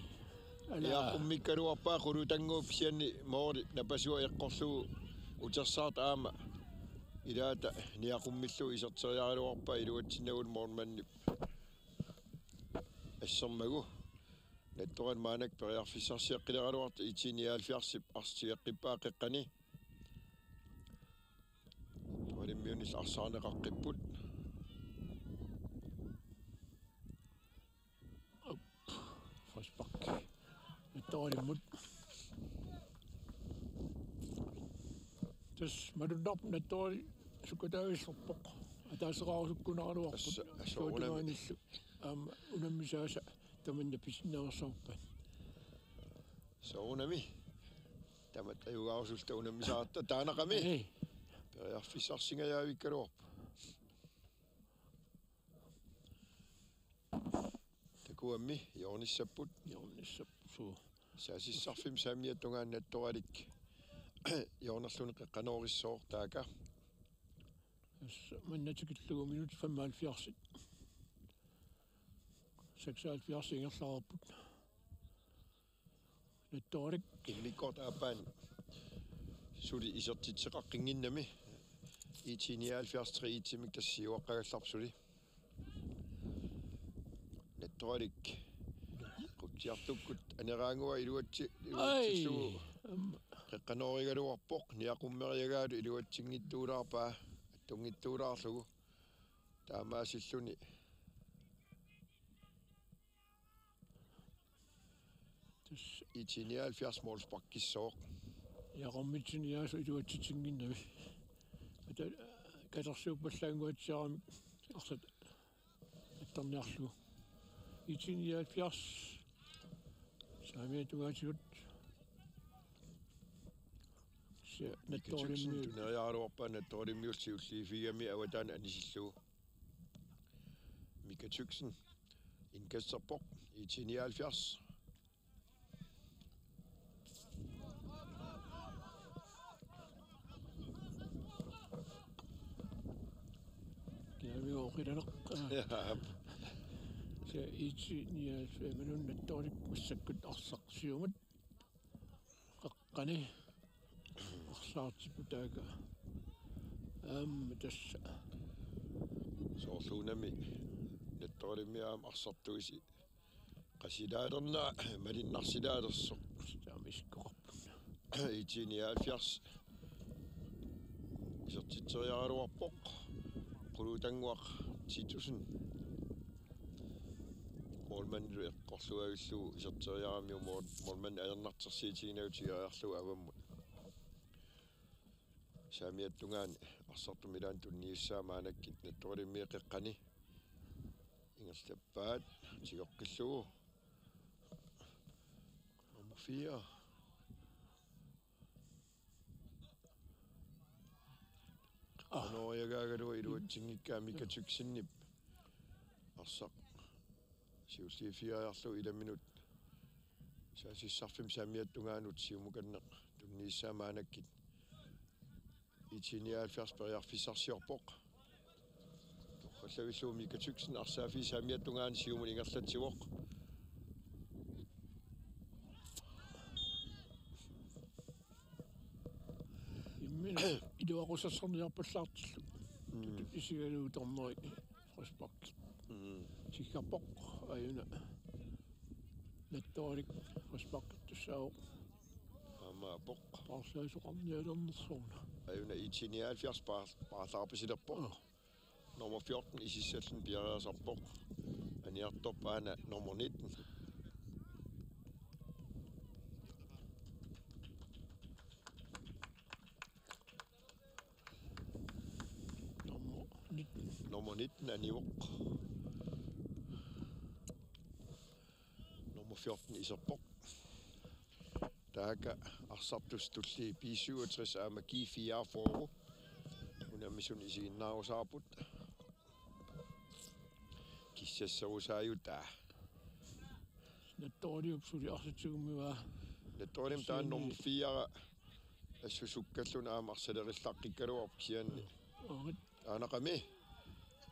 Ala. Niaqummikkaluarpaa qulutannguup kisianni moorneq napasua eqqorlugu utersaartoq aamma ilaata niaqummillugu iserteriaraluarpaa iluatsinnagu moorneq marluk assermagu. Nattoralik maannakkut periarfissarsiaqqileraluartoq I T nioghalvfjerdsip arsaq tigoriarpaa qeqqani. Ualimmiunillu arsaarneqaqqipput. Op. Frispark. Nattoralimmut. Tassa malunnarpoq Nattoralik sukkataavissorpoq. Ataaseqarusukkunaraluarput. Tassa, tassa soorunami. Suatumaanillu. Aamma unammisaasa tamanna pisinnaveersaarpaat. Soorunami. Tamatta ajugaarusulluta unammisaarta taanaqami. Ei. Periarfissarsingajavikkaluarpoq. Takuami hjørnissapput. Hjørnissapput suu. Saasissarfimmi saamiata tungaani Nattoralik hjørnerluni qeqqanoorissooq taakku. Tassa manna tikillugu minutsit femoghalvfjerds. Seksoghalvfjerds ingerlareerput. Nattoralik. Immikkoortup aappaani suli isertitseqaqqinnginnami. I T nioghalvfjerds tre et-imik tassa siuaqqagallarpoq suli. Nattoralik. Qutsiartukkut aneraangua iluatsi-, iluatsillugu. Ai. Am-. Qeqqanoorigaluarpoq niaqummeriagaalu iluatsinngitsuulaarpaa. Attunngitsuulaarlugu. Taamaasilluni. Tassa I T nioghalvfjerds målsparkissooq. Niaqummitsinnut aasiit iluatsitsinnginnami. Ata-, katersuuppallaannguatsiaramik arsaq attarniarlugu. I T nioghalvfjerds. Saamiata tungaatigut. Kisianni Mika Thyssen Nattoralimiut tuneriaraluarpaa Nattoralimmiut siulliuffigigami avataani anisillugu. Mika Thyssen indkasterpoq. I T nioghalvfjerds. Kiaviuoqilaneq. Jaap. Se I T nioghalvfjerds, imaluunniit Nattoralik massakkut arsaq siumut qeqqani arsaartipput taakku. Aamma tassa. Soorluunami Nattoralimmi aamma arsartuisi qasilaalernerat malinnarsilaalersoq. Taama isikkoqarput. I T nioghalvfjerds isertitseriaraluarpoq. Qulutannguaq Titussen. Målmandilu eqqorluavillugu iserteriaramiuk mål-, målmandi ajornartorsiutiginagu tigoriarlugu avammut. Saamiata tungaani arsartumik ilaanni tunniussaa maannakkut Nattoralimmi qeqqani. Ingerlappaat, tigoqqillugu. Nummer fire. Ah. Qanooriagaagaluaq iluatsinngikkaa Mika Thyssenip arsaq siulliuffigeriarlugu ilaminut saassussarfimmi saamiata tungaanut siumukanneq tunniussaa maannakkut. I T nioghalvfjerds periarfissarsiorpoq. Torrallavillugu Mika Thygsen arsaaffiup saamiata tungaani siumut ingerlatsivoq. Imminut iluaqutissarniarpallaartillugu. Mm. Tutut isigalugu dommeri frispark. Mm. Tikkarpoq aajuna. Nattoralik frisparkittussaavoq. Aamma aappoq. Paarlaasoqarnialernersoq una. Aajuna I T nioghalvfjerds paar-, paarlaarpasilerpoq. Aa. Nummer fjorten isissalluni piareersarpoq. Aniartorpoq aana nummer nitten. Nummer nitten. Nummer nitten anivoq. Nummer fjorten iserpoq. Taakku arsartussat tullii B syvogtres aamma G fireogfyrre. Unammisut isiginnaarusaarput. Kissasserusaajutaa. Nattoraliup suli arsaq tigummivaa. Nattoralimmi taanna nummer fire. Assut sukkalluni aamma arsalerillaqqikkaluarpoq kisianni. Aamma. Aanaqami.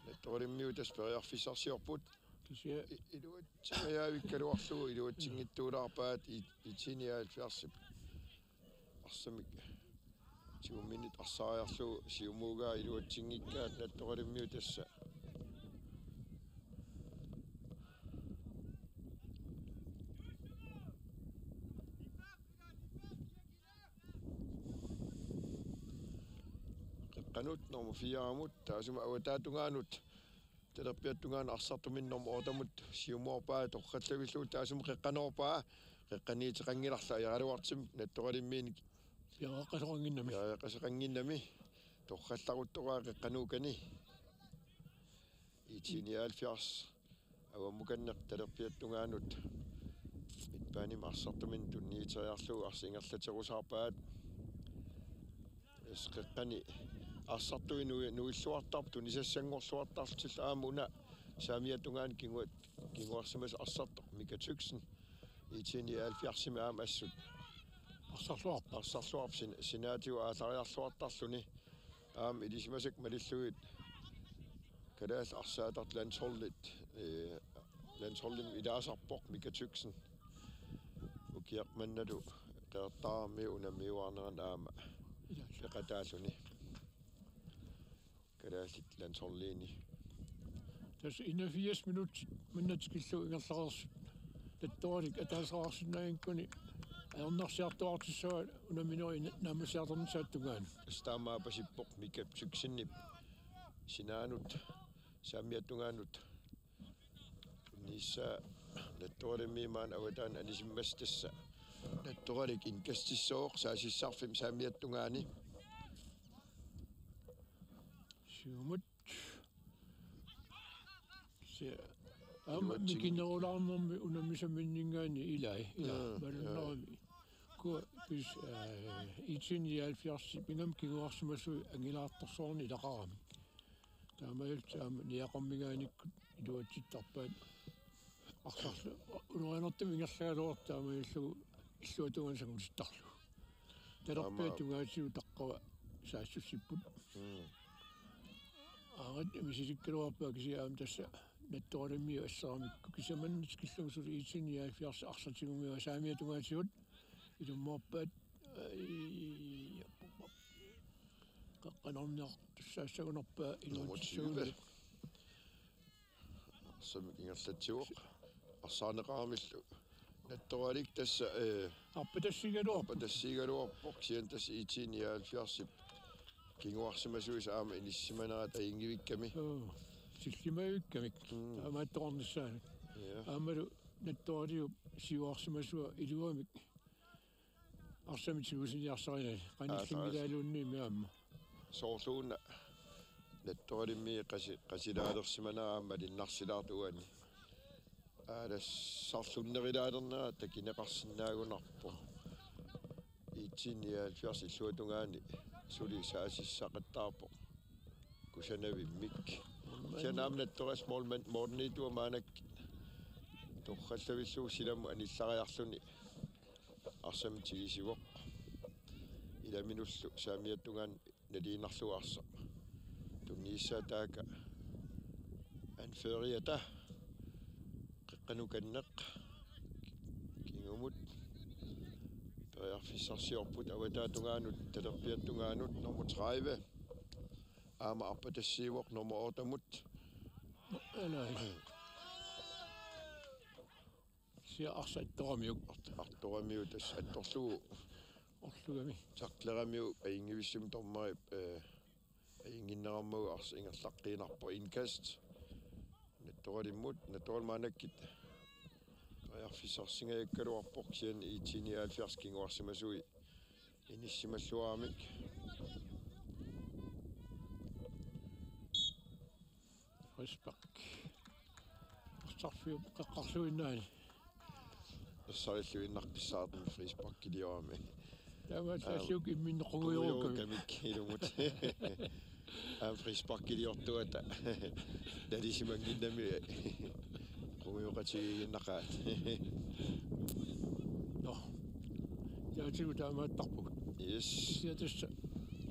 Nattoralimmiut tassa periarfissarsiorput. Kisianni. I-, iluatsingajavikkaluarlugu iluatsinngitsuulaarpaat i-, I T nioghalvfjerdsip. Arsamik. Siumminit arsaariarlugu siumuugaa iluatsinngikkaat Nattoralimmiut tassa. Qeqqanut nummer fire-mut taassuma avataata tungaanut talerpiata tungaanut arsartuminni nummer otte-mut siumuarpaa torrallavillugu taassuma qeqqanoorpaa qeqqaniuteqanngilarlu ajornartorsiut Nattoralimmiinik piareeqqasoqannginnami. Piareeqqasoqannginnami torrallaruttoqaa qeqqanuukani. I T nioghalvfjerds avammukanneq talerpiata tungaanut midtbanemi arsartuminni tunniuteriarlugu arsaq ingerlaterusaarpaat. Tassa qeqqani arsartui nui-, nuilluartarput tunisassanngorluartarlutillu aamma una saamiata tungaani kinguat-, kinguarsimasoq arsartoq Mika Thygsen. I T nioghalvfjerdsimi aamma assut. Arsarluarpoq. Arsarluarpoq sin-, sinaatigut aallariarluartarluni. Aamma ilisimasakka malillugit kalaallit arsaatartut landsholdit, ee, landsholdimi ilaasarpoq Mika Thygsen. Ukiaq mannalu Qeqertarammiut unammiuaarneranni aamma. Ilaallu. Peqataalluni. Kalaallit landsholdiini. Tassa enogfirs minutsit manna tikillugu ingerlareersut. Nattoralik ataaseqarsinnaanngikkunik ajornarsiartuaartissavat unamminerit naammassiartornissaata tungaanut. Tassa taamaapasippoq Mika Thygsenip sinaanut saamiata tungaanut. Tunniussaa Nattoralimmi maani avataani anisimmassuk tassa. Nattoralik indkastissaaq saassussarfimmi saamiata tungaani. Siumut. Se aamma Iluatsinngik. Mikinerulaarnermi unammisaminninngaanniit ilai, ilaa, mm, malunnarami. Kua pis, eh, I T nioghalvfjerds pingam kinguarsimasui angilaartorsuarnik ilaqarami. Taamaalillutik aamma niaqormigaannikkut iluatsittarpaat. Arsarlu ulorianartumik ingerlagaluartoq taamaalillugu illuatungaani sangutittarlugu. Talerpiata tungaatigut taqqava saassussipput. Mm. Aarit misilikkaluarpaa kisianni aamma tassa Nattoralimiut asseramikku. Kisianni manna tikillugu suli I T nioghalvfjerds arsaq tigumiuk saamiata tungaatigut ilummoorpaat. Ai, qeqqanarniartussaassagunarpaa. Nummer iluatsissagunarpaa tyve. Arsamik ingerlatsivoq. Arsaarneqaramillu. Nattoralik tassa, eh, arpatassiigaluarpoq. Arpatassiigaluarpoq. Kisianni tassa I T nioghalvfjerdsip kinguarsimasuisa aamma inissisimaneraat ajunngivikkami. Joo. Sillimavikkami. Mm. Taamaattoqarnissaanut. Ja. Aammalu Nattoraliup siuarsimasua iluamik arsamik tigusiniarsarinani. Aa, qanillimmilaaluunniimmi aamma. Soorluuna Nattoralimi qasi-, qasilaalersimanera aamma malinnarsilaartoq uani. Aalassarlunnerilaalernera takineqarsinnaagunarpoq. I T nioghalvfjerds illuatungaani suli saasissaqattaarpoq. Kusanavimmik. Kisianni aamma Nattorals målmand, målmanditua maannakkut torrallavillugu silamut anillariarluni arsamik tigisivoq. Ilaminullu saamiata tungaanut naliinnarlugu arsaq. Tunniussaataakka anføreriata qeqqanukanneq kingumut periarfissarsiorput avataata tungaanut, talerpiata tungaanut, nummer tredive. Aamma arpatassiivoq nummer ottemut. Alai. Sia arsaq attoramiuk. Art-, attoramiuk tassa attorlugu. Orlugami. Tackleramiuk ajunngivissumik dommerip, eh, ajunnginnerarmagu arsaq ingerlaqqiinnarpoq, indkast. Nattoralimmut, Nattoral maannakkut periarfissarsingajakkaluarpoq kisianni I T nioghalvfjerds kinguarsimasui inissisimalluaramik. Frispark. Arsarfiup qeqqarluinnaani. Ersarilluinnaqqissaartumik frisparkiliorami. Taamaat, aam, salliuk imminneq qungujorukkami. Qungujorukkami ilumut. Aamma frisparkiliortuata. Nalisimannginnami qungujoqatigiinnaqaat. Nå. Taatigut taamaattarpugut. Yes. Kisianni tassa.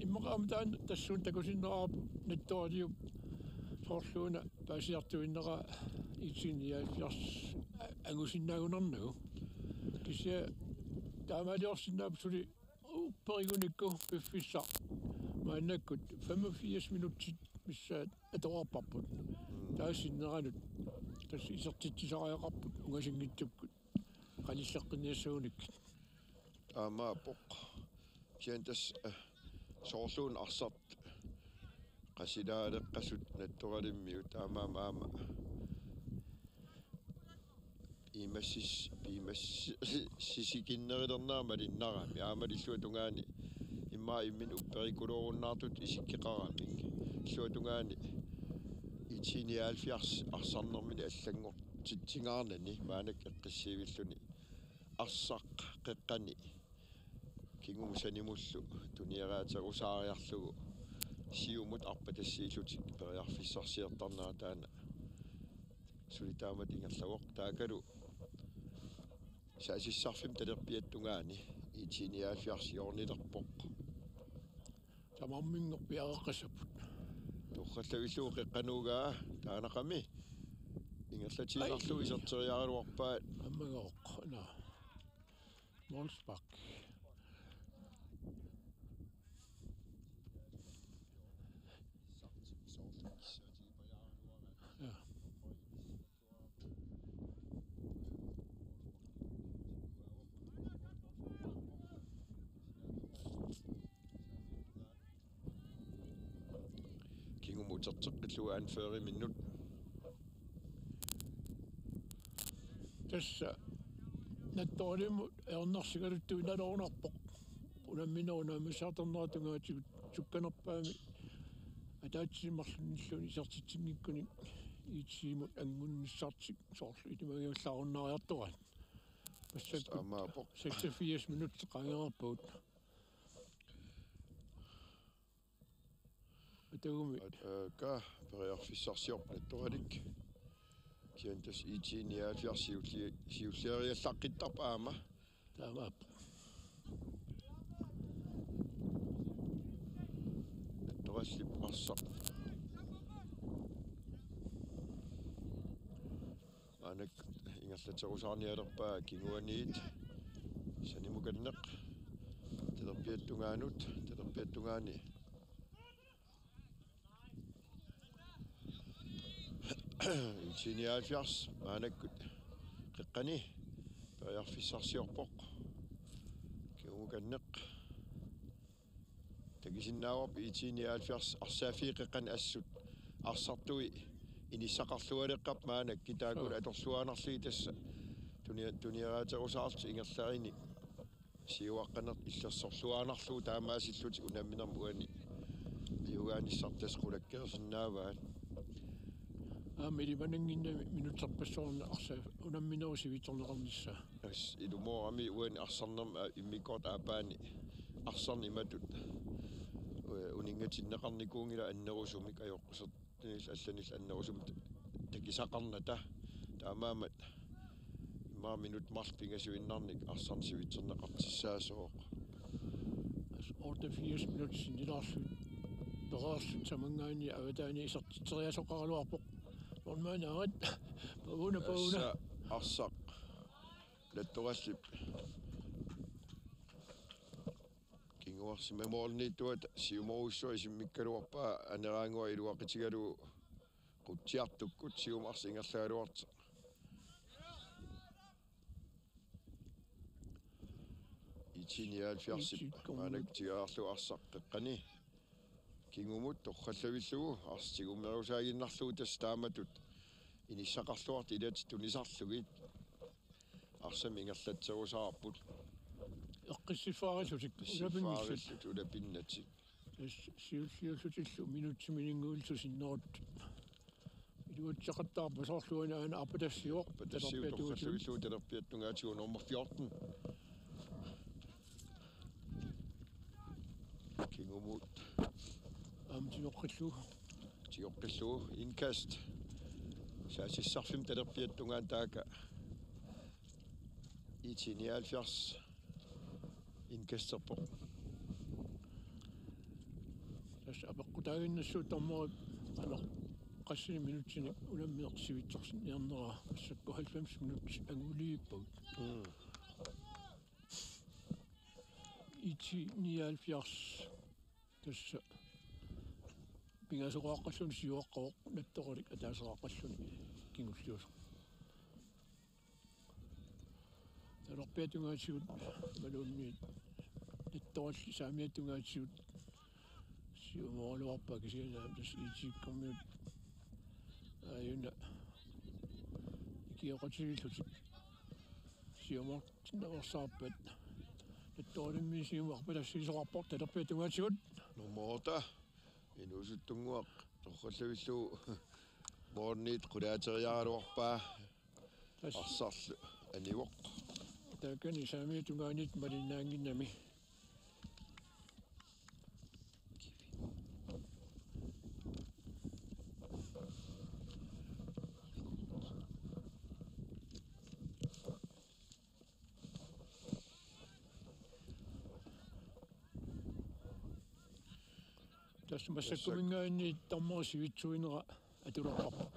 Immaqa aamma taanna tassuuna takusinnaavarput Nattoraliup soorluuna paasiartuinnaraa I T nioghalvfjerds a-, angusinnaagunarnagu. Kisianni taamaaliorsinnaapput suli upperigunikku piffissaq maannakkut femogfirs minutsit missaat atoreerparput. Mm. Taava sinneranut tassa isertitsisariaqarput ungasinngitsukkut qanilleqqinniassagunikkit. Taamaappoq. Kisianni tassa, eh, soorluuna arsaq qasilaaleqqasut Nattoralimmiut taamaammat aamma piumassis-, piumassi-, sisikinnerulernera malunnarami. Aamma illuatungaani immaqa imminut upperikulorunnaartutut isikkoqaramik. Illuatungaani I T nioghalvfjerds arsarnermini allanngortitsingaarnani maannakkut eqqissiivilluni arsaq qeqqani kingumut sanimullu tunioraaterusaariarlugu siumut arpatassiillutik periarfissarsiortarnera taanna suli taamatut ingerlavoq. Taakkualu saasissarfimmi talerpiata tungaani I T nioghalvfjerds hjørnelerpoq. Tamarminngorpiaq aqqassapput. Torrallavillugu qeqqanut ugaa taanaqami ingerlatiinnarlugu. Ai. Iserteriaraluarpaat. Ammagooq, naa. Målspark. Ja. Kingumut uterteqqillugu anføreriminnut. Tassa Nattoralimmut ajornarsigaluttuinnarunarpoq. Unamminerup unammissaartarnera tungaatigut sukkanerpaamik ataatsimoorlunilu isertitsinngikkuni I T-mut anngunnissartik soorlu ilimagiullaarunnaariartoraat. Massakkut aamma aappoq. Seksogfirs minutsit qaangerpagut. Atagumi. At-, aa, ka, periarfissarsiorpoq Nattoralik. Kisianni tassa I T nioghalvfjerds siulli-, siulliariallaqqittarpoq aamma. Taamaappoq. Nattorallip arsaq. Maannakkut ingerlaterusaarnialerpaa kinguaniit sanimukanneq. Talerpiata tungaanut, talerpiata tungaani. I T nioghalvfjerds maannakkut qeqqani periarfissarsiorpoq. Kingukanneq. Takusinnaavarput I T nioghalvfjerds arsaaffiit qeqqani assut arsartui inissaqarlualeqqap maannakkut taakku. Joo. Atorluaannarlugit tassa tunia-, tunioraaterusaarlutik ingerlanerini siuaqqaneq illersorluaannarlugu taamaasillutik unamminermi uani ajugaanissartik tassa qulakkeersinnaavaat. Aamma ilimanannginnami minutserpassuarni arsa unamminerup sivitsorneqarnissaa. As ilumoorami uani arsarnermi, aa, immikkoortut aappaanni arsarneq imatut, ee, uninngatinneqarnikuunngilaq annerusumik ajoqusertunillu allanillu annerusumik takisaqarnata. Taamaammat immaqa minutsit marluk pingasuinnarnik arsarneq sivitsorneqartussaasooq. As otteogfirs minutsit sinnilaarlugit pereersut samanngaanniit avataani isertitseriaasoqaraluarpoq. Målmandit, Pauna, Pauna. Tassa arsaq Nattorallip kinguarsimamoorniittuata siumorujussuaq isimmikkaluarpaa aneraannguaq iluaqutigalugu qutsiartukkut siumut arsaq ingerlagaluartoq. I T nioghalvfjerdsip I T-kkormiut maannakkut tigoriarlugu arsaq qeqqani kingumut torrallavillugu arsaq tigummerusaaginnarlugu tassa taamatut inissaqarluartoq ilatik tunisarlugit. Arsamik ingerlatserusaarput. Eqqissiffaarillutik, ulapinnillutik. Eqqissiffaarillutik, ulapinnatik. Tassa siulliullutillu minutsiminngaanniillu sinneruttut. Iluatsisaqattaarput soorlu uani aana Apatasiuvoq. Apatasiuvoq talerpiata tungaatigut. Talerpiata tungaatigut nummer fjorten. Kingumut. Aamma tigoqqillugu. Tigoqqillugu indkast. Saassussarfimmi talerpiata tungaanut taakku. I T nioghalvfjerds indkasterpoq. Tassa apeqqutaaginnassaaq dommeri qanoq qassinik minutsinik unammineq sivitsorsinniarneraa, massakkut halvfems minutsit anguliippagut. Mm. I T nioghalvfjerds. Tassa pingasoqaqqalluni siuaqqavoq, Nattoralik ataaseqaqqalluni kingulliusoq. Talerpiata tungaatigut imaluunniit Nattoralli saamiata tungaatigut siumooraluarpaa, kisianni aamma tassa I T-kkormiut aajuna ikioqatigiillutik siumoortinnaveersaarpaat. Nattoralimmi siumut arpalassiisoqarpoq talerpiata tungaatigut. Nummer otte. Inuusuttunnguaq torrallavillugu målmandit qulaateriaraluarpaa. Tassa. Arsarlu anivoq. Taakani saamiata tungaanut malinnaannginnami. Tassa massakkuminngaanniit dommeri sivitsuinera atulerparput.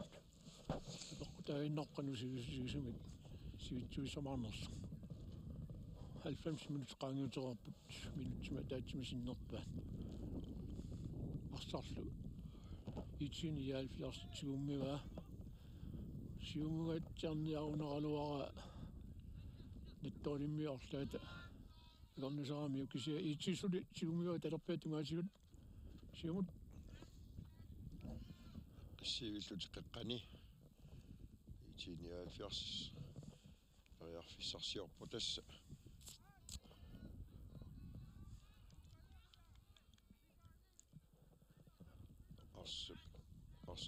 Apeqqutaaginnarpoq qanoq sivisutigisumik sivitsuissamaarnersoq. Halvfems minutsit qaangiutereerput, minutsimik ataatsimik sinnerpaat. Arsarlu I T nioghalvfjerds tigummivaa. Siumungaatsiarniarunaraluaraa Nattoralimmi arlaata akornusaramiuk, kisianni I T suli tigummivaa talerpiata tungaatigut. Siumut. Sivillutik qeqqani. I T nioghalvfjerds. Periarfissarsiorpoq tassa.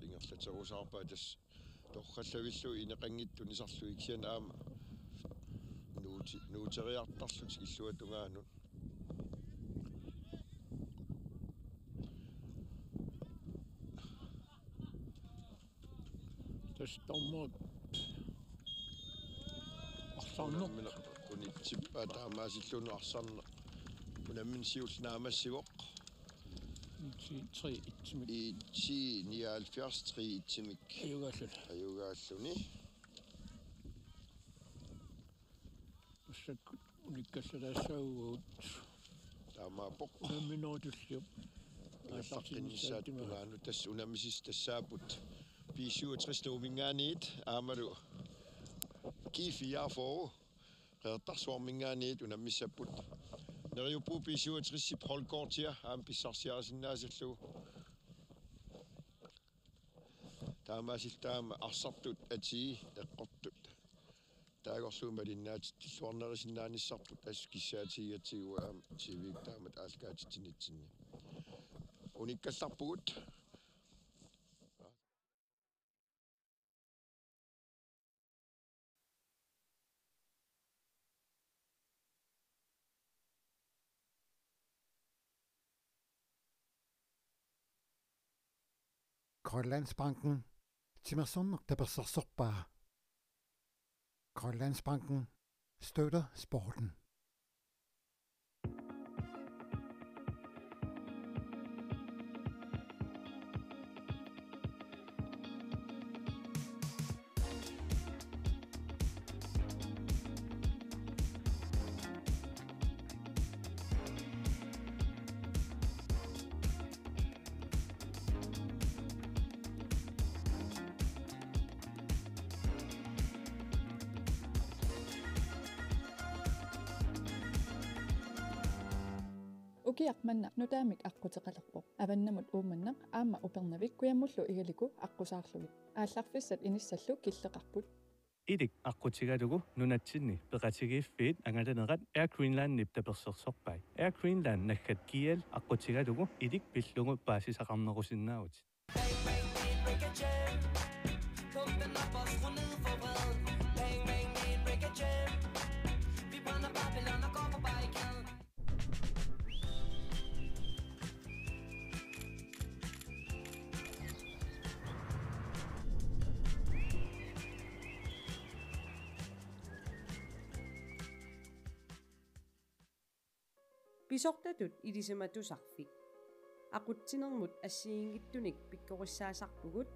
ingerlaterusaarpaa tassa torrallavillugit ineqanngitsut tunisarlugit kisianni aamma nuuti-, nuuteriartarlutik illuatungaanut. Tassa dommerit arsarneq. Unammineq unitsippaa taamaasilluunniit arsarneq. Unammineq siulleq naammassivoq. Ti tre et-imik. I ti nioghalvfjerds tre et-imik. Ajugaalluni. Ajugaalluni. Massakkut unikkallataassagutsigu. Taamaappoq. Unamminerup tulliup. Aallartinnissaata tungaanut tassa unammisissat tassaapput B syvogtres Nuumminngaanniit aammalu G fireogfyrre Qeqertarsuarminngaanniit unammissapput. Neriuppugut B syvogtres-ip holdkortia aamma pissarsiarisinnaasullugu. Taamaasilluta aamma arsartut atii eqqortut. Taagorlugu malinnaatitsilluarnerusinnaanissarput assut kissaatigigatsigu aamma T V-kkut taamatut aallakaatitsinitsinni. Unikkallarpugut. Grønlandsbanken. Timersorneq tapersersorpaa. Grønlandsbanken støtter sporten. Ukiaq manna nutaamik aqquteqalerpoq. Avannamut Uummannaq aamma Upernavik kujammullu Igaliku aqqusaarlugit. Aallarfissat inissallu killeqarput. Ilik aqqutigalugu nunatsinni peqatigiiffiit angalanerat Air Greenlandip tapersersorpai. Air Greenland naggat G L aqqutigalugu ilik pillugu paasisaqarnerusinnaavutit. Pisortatut ilisimatusarfik. Aqutsinermut assigiinngitsunik pikkorissaasarpugut,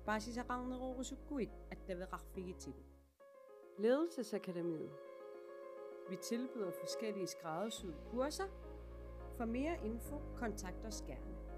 paasisaqarnerorusukkuit attaveqarfigitigut. Ledelsesakademiet. Vi tilbyder forskellige skræddersyede kurser. For mere info, kontakt os gerne.